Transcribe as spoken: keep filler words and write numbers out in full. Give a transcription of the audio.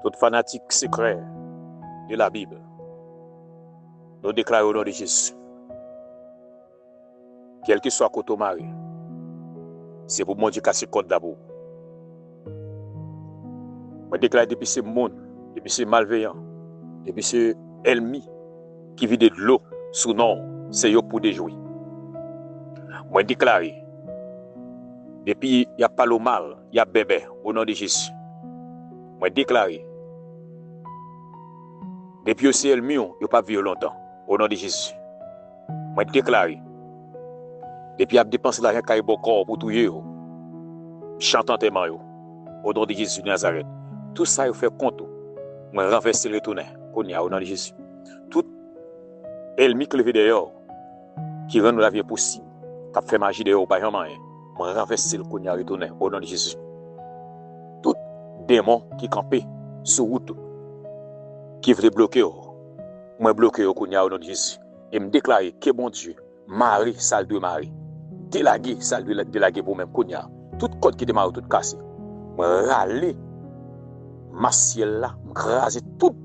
Tout fanatik sekrè de la Bib, nou deklare o non de Jezi, kèlkeswa kote w mare, se pou Bondye kase kòd la pou ou. Mwen deklare depi se moun, depi se malveyan, depi se ènmi ki vide dlo sou non w, se yo pou dejwi. Mwen deklare depi y ap pale w mal, y ap bèbè, o non de Jezi. Mwen deklare depi yo se ènmi w, yo p ap viv lontan, o non de Jezi. Mwen deklare depi y ap depanse lajan kay bòkò pou touye yo, chante antèman yo, o non de Jezi de Nazarèt. Tout sa yo fè kont ou, mwen ranvèse l retounen kounye a, o non de Jezi. Tout ènmi k leve dèyè w, ki rann ou lavi enposib, k ap fè maji dèyè w, ou pa janm anyen, mwen ranvèse l kounye a retounen, o non de Jezi. Tout demon ki kanpe sou wout ou, ki vle bloke w, mwen bloke yo kounye a, o non de Jezi. E m deklare ke Bondye mare sa l dwe mare, delage sa l dwe delage pou ou menm kounye a. Tout kòd ki te mare w, tout kase. Mwen rale mas syèl la, m kraze tout